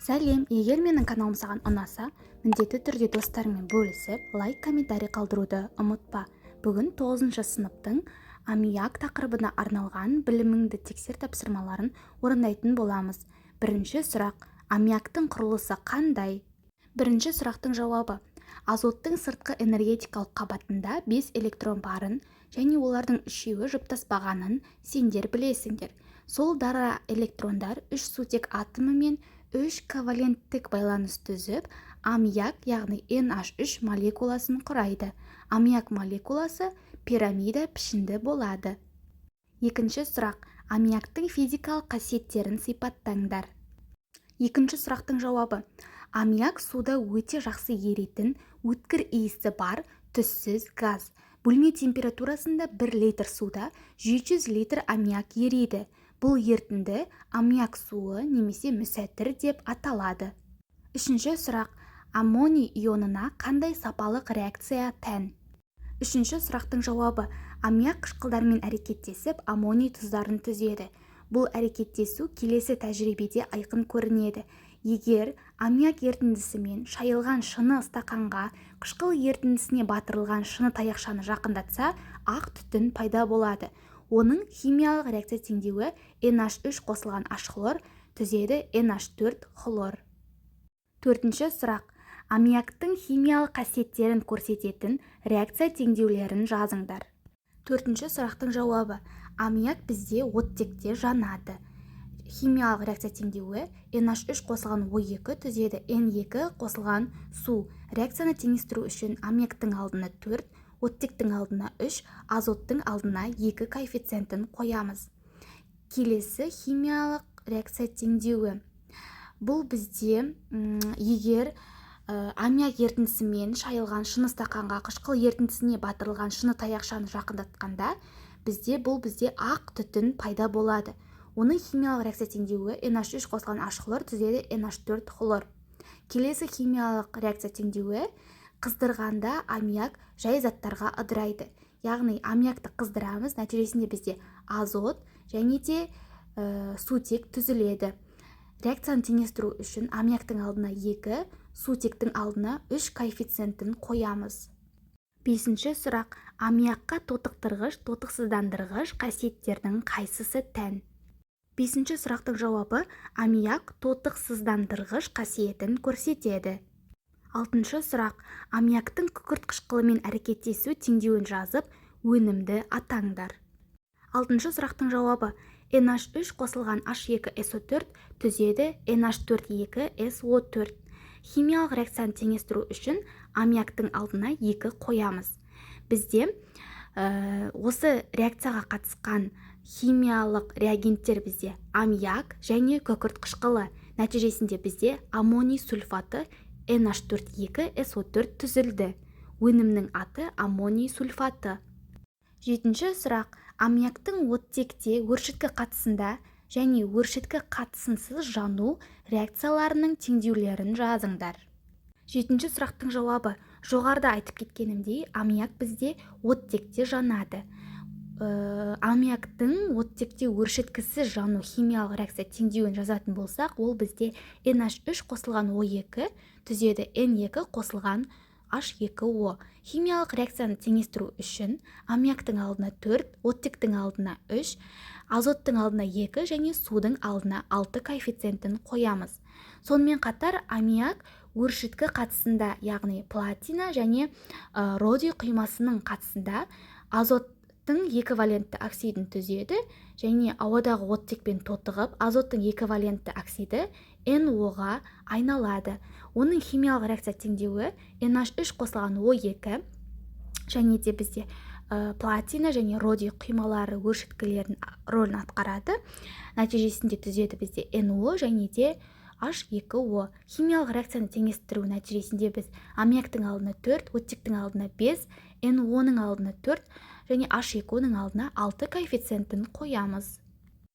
Сәлем! Егер менің каналым саған ұнаса, міндетті түрде достарыңмен бөлісіп, лайк, комментарий қалдыруды ұмытпа. Бүгін 9 сыныптың аммиак тақырыбына арналған «Біліміңді тексер» тапсырмаларын орындайтын боламыз. Бірінші сұрақ: аммиактың құрылысы қандай? Бірінші сұрақтың жауабы: азоттың сыртқы энергетикалық қабатында 5 электрон барын және олардың үшеуі жұптаспағанын сендер білесіңдер. Сол дара электрондар үш сутек атомымен үш коваленттік байланыс түзіп, аммиак, яғни NH3 молекуласын құрайды. Аммиак молекуласы пирамида пішінді болады. Екінші сұрақ: аммиактың физикалық қасиеттерін сипаттаңдар. Екінші сұрақтың жауабы: аммиак суда өте жақсы еритін, өткір иісі бар, түссіз газ. Бөлме температурасында 1 литр суда 700 литр аммиак ериді. Бұл ерітінді аммиак суы немесе мүсәтір деп аталады. Үшінші сұрақ: аммоний ионына қандай сапалық реакция тән? Үшінші сұрақтың жауабы: аммиак қышқылдармен әрекеттесіп, аммоний тұздарын түзеді. Бұл әрекеттесу келесі тәжірибеде айқын көрінеді. Егер аммиак ерітіндісімен шайылған шыны стақанға қышқыл ерітіндісіне батырылған шыны таяқшаны жақындатса, ақ түтін пайда болады. Оның химиялық реакция теңдеуі: NH3 қосылған H хлор түзеді NH4 хлор. Төртінші сұрақ: аммиактың химиялық қасиеттерін көрсететін реакция теңдеулерін жазыңдар. Төртінші сұрақтың жауабы: аммиак бізде оттекте жанады. Химиялық реакция теңдеуі: NH3 қосылған O2 түзеді N2 қосылған су. Реакцияны теңестіру үшін аммиактың алдына 4, оттектің алдына 3, азоттың алдына 2 коэффициентін қоямыз. Келесі химиялық реакция теңдеуі: бұл бізде егер аммиак ерітіндісімен шайылған шыны стақанға қышқыл ерітіндісіне батырылған шыны таяқшаны жақындатқанда, бізде бұл бізде ақ түтін пайда болады. Оның химиялық реакция теңдеуі: NH3 қосылған H хлор түзеді NH4 хлор. Келесі химиялық реакция теңдеуі: қыздырғанда аммиак жай заттарға ыдырайды, яғни аммиакты қыздырамыз, нәтижесінде бізде азот және де сутек түзіледі. Реакцияны теңестіру үшін аммиактың алдына 2, сутектің алдына 3 коэффициентін қоямыз. Бесінші сұрақ: аммиакқа тотықтырғыш, тотықсыздандырғыш қасиеттердің қайсысы тән? Бесінші сұрақтың жауабы: аммиак тотықсыздандырғыш қасиетін көрсетеді. Алтыншы сұрақ: аммиактың күкірт қышқылымен әрекеттесу теңдеуін жазып, өнімді атаңдар. Алтыншы сұрақтың жауабы: NH3 қосылған H2SO4 түзеді NH4,2SO4. Химиялық реакцияны теңестіру үшін аммиактың алдына 2 қоямыз. Бізде осы реакцияға қатысқан химиялық реагенттер бізде аммиак және күкірт қышқылы. Нәтижесінде бізде аммоний сульфаты NH4,2SO4 түзілді. Өнімнің аты аммоний сульфаты. Жетінші сұрақ: аммиактың оттекте өршіткі қатысында және өршіткі қатысынсыз жану реакцияларының теңдеулерін жазыңдар. Жетінші сұрақтың жауабы: жоғарыда айтып кеткенімдей, аммиак бізде оттекте жанады. Аммиактың оттекте өршіткісіз жану химиялық реакция теңдеуін жазатын болсақ, ол бізде NH3 қосылған O2 түзеді N2 қосылған H2O. Химиялық реакцияны теңестіру үшін аммиактың алдына 4, оттектің алдына 3, азоттың алдына 2 және судың алдына 6 коэффициентін қоямыз. Сонымен қатар аммиак өршіткі қатысында, яғни платина және родий құймасының қатысында азоттың екі валентті оксидін түзеді және ауадағы оттекпен тотығып, азоттың екі валентті оксиді NO-ға айналады. Оның химиялық реакция теңдеуі: NH3 қосылған O2 және де бізде платина және родий құймалары өршіткілердің рөлін атқарады. Нәтижесінде түзеді бізде NO және де H2O. Химиялық реакцияны теңестіру нәтижесінде біз аммиактың алдына 4, оттектің алдына 5, NO-ның алдына 4 және H2O-ның алдына 6 коэффициентін қоямыз.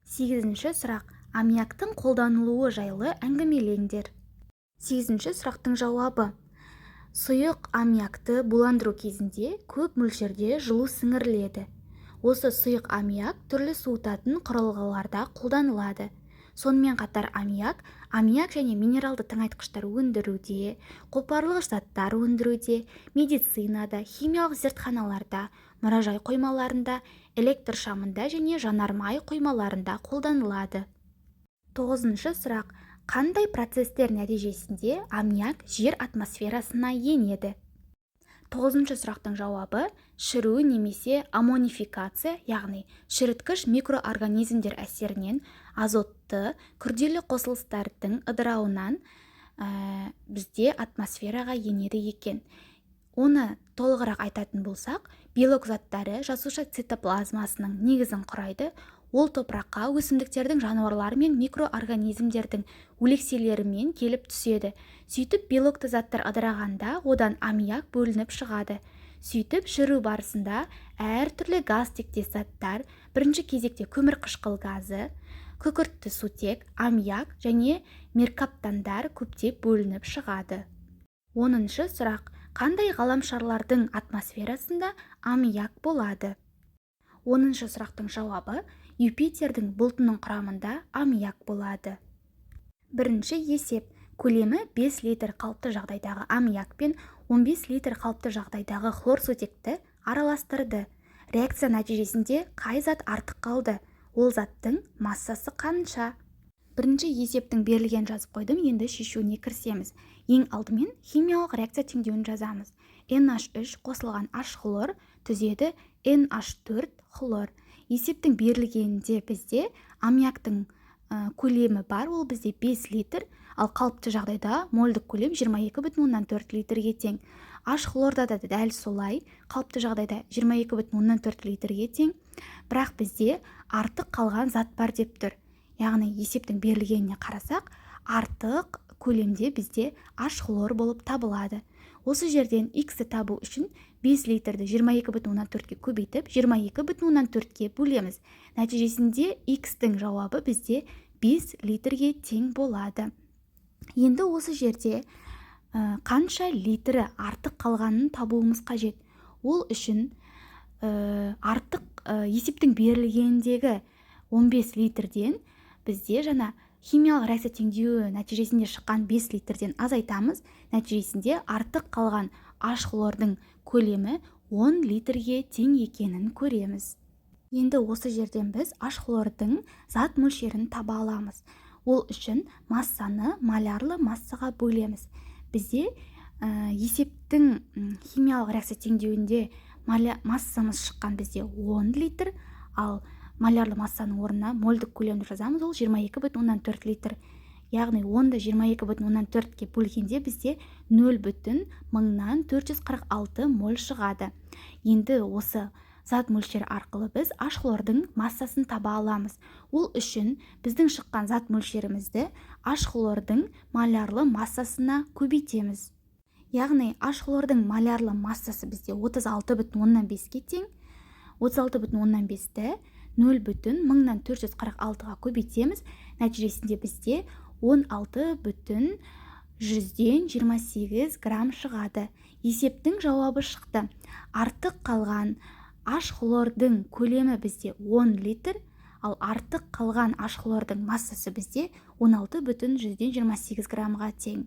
Сегізінші сұрақ: аммиактың қолданылуы жайлы әңгімелеңдер. Сегізінші сұрақтың жауабы: сұйық аммиакты буландыру кезінде көп мөлшерде жылу сіңіріледі. Осы сұйық аммиак түрлі суытатын құрылғыларда қолданылады. Сонымен қатар аммиак аммиак және минералды тыңайтқыштар өндіруде, қопарылғыш заттар өндіруде, медицинада, химиялық зертханаларда, мұражай қоймаларында, электр шамында және жанармай қоймаларында қолданылады. Тоғызыншы сұрақ: қандай процесстер нәтижесінде аммиак жер атмосферасына енеді? Тоғызыншы сұрақтың жауабы: шіру немесе аммонификация, яғни шіріткіш микроорганизмдер әсерінен азотты күрделі қосылыстардың ыдырауынан бізде атмосфераға енеді екен. Оны толығырақ айтатын болсақ, белок заттары жасуша цитоплазмасының негізін құрайды. Ол топыраққа өсімдіктердің, жануарлар мен микроорганизмдердің өлекселерімен келіп түседі. Сөйтіп, белокты заттар ыдырағанда, одан аммиак бөлініп шығады. Сөйтіп, шіру барысында әртүрлі газ тектес заттар, бірінші кезекте көмірқышқыл газы, күкіртті сутек, аммиак және меркаптандар көптеп бөлініп шығады. 10-шы сұрақ: қандай ғаламшарлардың атмосферасында аммиак болады? 10-шы сұрақтың жауабы: Юпитердің бұлтының құрамында аммиак болады. Бірінші есеп: көлемі 5 литр қалыпты жағдайдағы аммиак пен 15 литр қалыпты жағдайдағы хлорсутекті араластырды. Реакция нәтижесінде қай зат артық қалды? Ол заттың массасы қанша? Бірінші есептің берілгенін жазып қойдым. Енді шешуіне кірісеміз. Ең алдымен химиялық реакция теңдеуін жазамыз. NH3 қосылған H хлор түзеді NH4 хлор. Есептің берілгенінде бізде аммиактың көлемі бар, ол бізде 5 литр, ал қалыпты жағдайда мольдік көлем 22,4 литрге тең. H хлорда да дәл солай, қалыпты жағдайда 22,4 литрге тең. Бірақ бізде артық қалған зат бар деп тұр, яғни есептің берілгеніне қарасақ, артық көлемде бізде H хлор болып табылады. Осы жерден x-ті табу үшін 5 литрді 22,4-ке көбейтіп, 22,4-ке бөлеміз. Нәтижесінде x-тің жауабы бізде 5 литрге тең болады. Енді осы жерде қанша литрі артық қалғанын табуымыз қажет. Ол үшін артық есептің берілгеніндегі 15 литрден бізде жаңа химиялық реакция теңдеуі нәтижесінде шыққан 5 литрден азайтамыз. Нәтижесінде артық қалған H хлордың көлемі 10 литрге тең екенін көреміз. Енді осы жерден біз H хлордың зат мөлшерін таба аламыз. Ол үшін массаны молярлы массаға бөлеміз. Бізде есептің химиялық реакция теңдеуінде массамыз шыққан бізде 10 литр, ал молярлы массаның орнына мольдік көлемді жазамыз, ол 22,4 литр. Яғни 10-ды 22,4-ке бөлгенде бізде 0,446 моль шығады. Енді осы зат мөлшері арқылы біз H хлордың массасын таба аламыз. Ол үшін біздің шыққан зат мөлшерімізді H хлордың молярлы массасына көбейтеміз. Яғни H хлордың молярлы массасы бізде 36,5-ке тең. 36,5-ті 0,446-ға көбейтеміз. Нәтижесінде бізде 16,28 грамм шығады. Есептің жауабы шықты: артық қалған H хлордың көлемі бізде 10 литр, ал артық қалған H хлордың массасы бізде 16,28 граммға тең.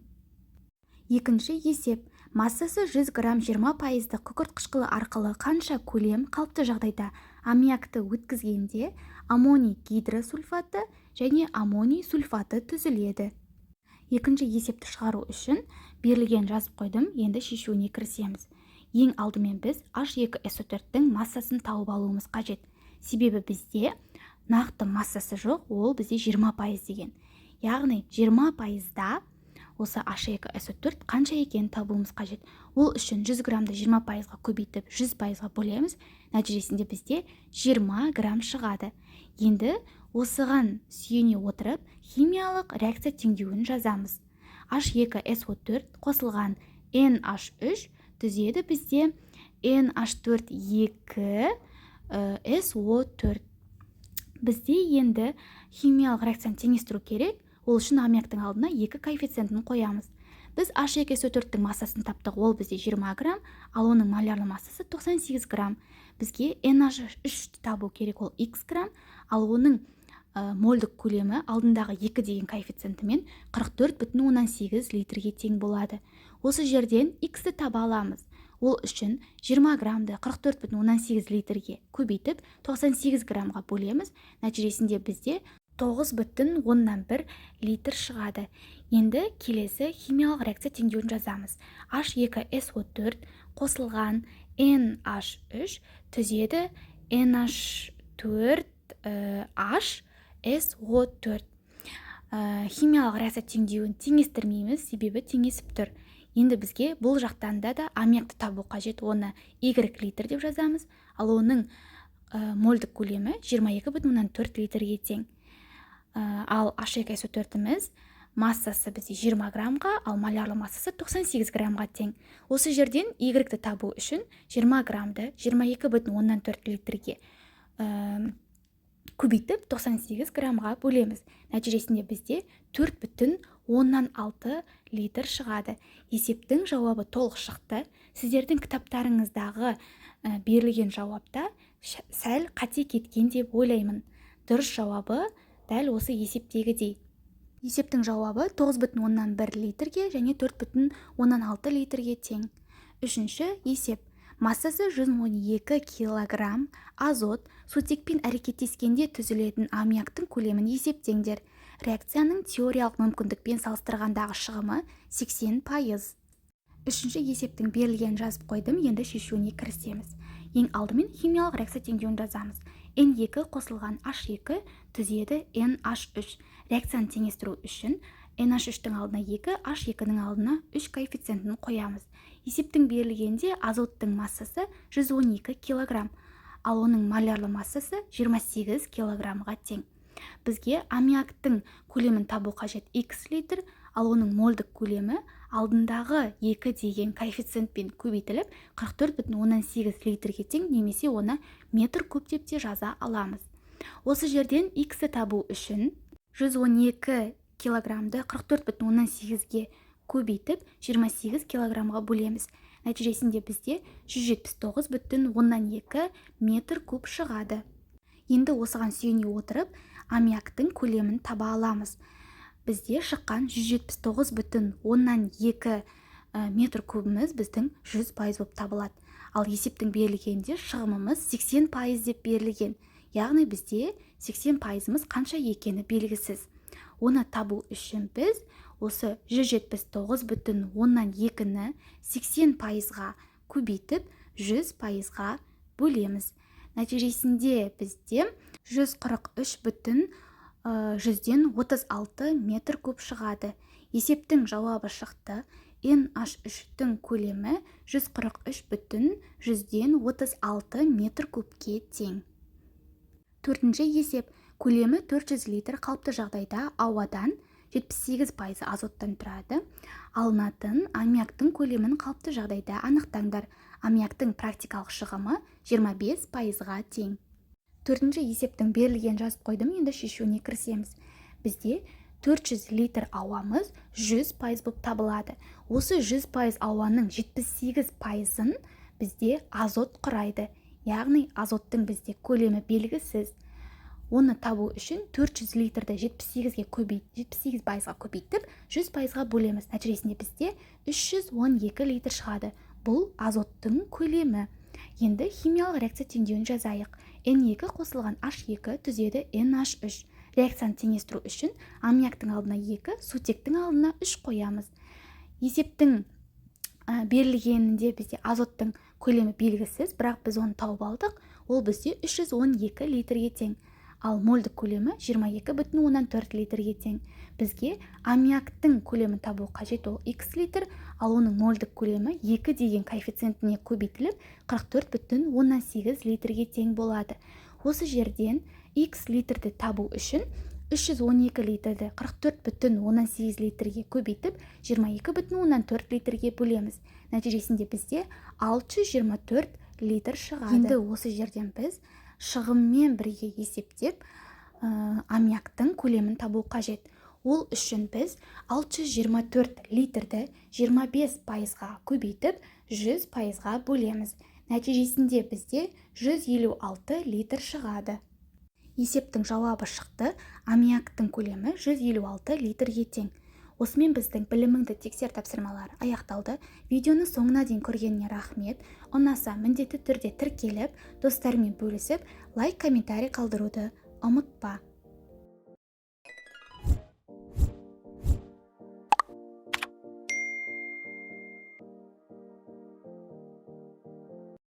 Екінші есеп: массасы 100 грамм 20 пайыздық күкірт қышқылы арқылы қанша көлем қалыпты жағдайда аммиакты өткізгенде аммоний гидросульфаты және аммоний сульфаты түзіледі? Екінші есепті шығару үшін берілген жазып қойдым. Енді шешуіне кірісеміз. Ең алдымен біз H2SO4-тің массасын тауып алуымыз қажет, себебі бізде нақты массасы жоқ, ол бізде 20% деген. Яғни 20 пайызда осы H2SO4 қанша екенін табуымыз қажет. Ол үшін 100 граммды 20 пайызға көбейтіп, 100 пайызға бөлеміз. Нәтижесінде бізде 20 грамм шығады. Енді осыған сүйене отырып, химиялық реакция теңдеуін жазамыз. H2SO4 қосылған NH3 түзеді бізде NH4 2 SO4. Бізде енді химиялық реакцияны теңестіру керек. Ол үшін аммиактың алдына екі коэффициентін қоямыз. Біз H2SO4-тің массасын таптық, ол бізде 20 грамм, ал оның молярлы массасы 98 грамм. Бізге NH3 табу керек, ол x грамм, ал оның Мольдік көлемі алдындағы 2 деген коэффициентімен 44,8 литрге тең болады. Осы жерден x-ті таба аламыз. Ол үшін 20 граммды 44,8 литрге көбейтіп, 98 граммға бөлеміз. Нәтижесінде бізде 9,1 литр шығады. Енді келесі химиялық реакция теңдеуін жазамыз. H2SO4 қосылған NH3 түзеді NH4 H SO4. Химиялық реакция теңдеуін теңестірмейміз, себебі теңесіп тұр. Енді бізге бұл жақтан да аммиакты табу қажет. Оны y литр деп жазамыз, ал оның мольдік көлемі 22,4 литрге тең. Ал H2SO4-іміз массасы бізде 20 граммға, ал молярлы массасы 98 граммға тең. Осы жерден y-ті табу үшін 20 граммды 22,4 литрге көбейтіп, 98 граммға бөлеміз. Нәтижесінде бізде 4,6 литр шығады. Есептің жауабы толық шықты. Сіздердің кітаптарыңыздағы берілген жауапта сәл қате кеткен деп ойлаймын. Дұрыс жауабы дәл осы есептегідей. Есептің жауабы 9,1 литрге және 4,6 литрге тең. Үшінші есеп. Массасы 112 килограмм азот сутекпен әрекеттескенде түзілетін аммиактың көлемін есептеңдер. Реакцияның теориялық мүмкіндікпен салыстырғандағы шығымы 80%. Үшінші есептің берілгенін жазып қойдым. Енді шешуіне кірісеміз. Ең алдымен химиялық реакция теңдеуін жазамыз. N2 қосылған H2 түзеді NH3. Реакцияны теңестіру үшін NH3-тің алдына 2, H2-нің алдына 3 коэффициентін қоямыз. Есептің берілгенде азоттың массасы 112 килограмм, ал оның молярлы массасы 28 килограммға тең. Бізге аммиактың көлемін табу қажет, x литр, ал оның мольдік көлемі алдындағы 2 деген коэффициентпен көбейтіліп, 44,8 литрге тең немесе оны метр куб деп те жаза аламыз. Осы жерден x-ті табу үшін 112 килограммды 44,8-ге көбейтіп, 28 килограммға бөлеміз. Нәтижесінде бізде 179,2 метр куб шығады. Енді осыған сүйене отырып, аммиактың көлемін таба аламыз. Бізде шыққан 179,2 метр кубіміз біздің 100% болып табылады. Ал есептің берілгенде шығымымыз 80% деп берілген, яғни бізде 80%-ымыз қанша екені белгісіз. Оны табу үшін біз осы 179,2-ні 80%-ға көбейтіп, 100%-ға бөлеміз. Нәтижесінде бізде 143,36 метр куб шығады. Есептің жауабы шықты. NH3-тің көлемі 143,36 метр кубке тең. Төртінші есеп. Көлемі 400 литр қалыпты жағдайда ауадан 78% азоттан тұрады алынатын аммиактың көлемін қалыпты жағдайда анықтаңдар. Аммиактың практикалық шығымы 25%-ға тең. Төртінші есептің берілгенін жазып қойдым. Енді шешуіне кірісеміз. Бізде 400 литр ауамыз 100% болып табылады. Осы 100% ауаның 78%-ын бізде азот құрайды, яғни азоттың бізде көлемі белгісіз. Оны табу үшін 400 литрді 78-ге көбейт 78%-ға көбейтіп, 100%-ға бөлеміз. Нәтижесінде бізде 312 литр шығады. Бұл азоттың көлемі. Енді химиялық реакция теңдеуін жазайық. N2 қосылған H2 түзеді NH3. Реакцияны теңестіру үшін аммиактың алдына 2, сутектің алдына 3 қоямыз. Есептің берілгенінде бізде азоттың көлемі белгісіз, бірақ біз оны тауып алдық. Ол бізде 312 литрге тең, ал мольдік көлемі 22,4 литрге тең. Бізге аммиактың көлемін табу қажет. Ол x литр, ал оның мольдік көлемі 2 деген коэффициентіне көбейтіліп, 44,8 литрге тең болады. Осы жерден x литрді табу үшін 312 литрді 44,8 литрге көбейтіп, 22,4 литрге бөлеміз. Нәтижесінде бізде 624 литр шығады. Енді осы жерден біз шығыммен бірге есептеп, аммиактың көлемін табу қажет. Ол үшін біз 624 литрді 25%-ға көбейтіп, 100%-ға бөлеміз. Нәтижесінде бізде 156 литр шығады. Есептің жауабы шықты: аммиактың көлемі 156 литрге тең. Осымен біздің «Біліміңді тексер» тапсырмалары аяқталды. Видеоны соңына дейін көргеніңе рахмет. Ұнаса, міндетті түрде тіркеліп, достарыңмен бөлісіп, лайк, комментарий қалдыруды ұмытпа.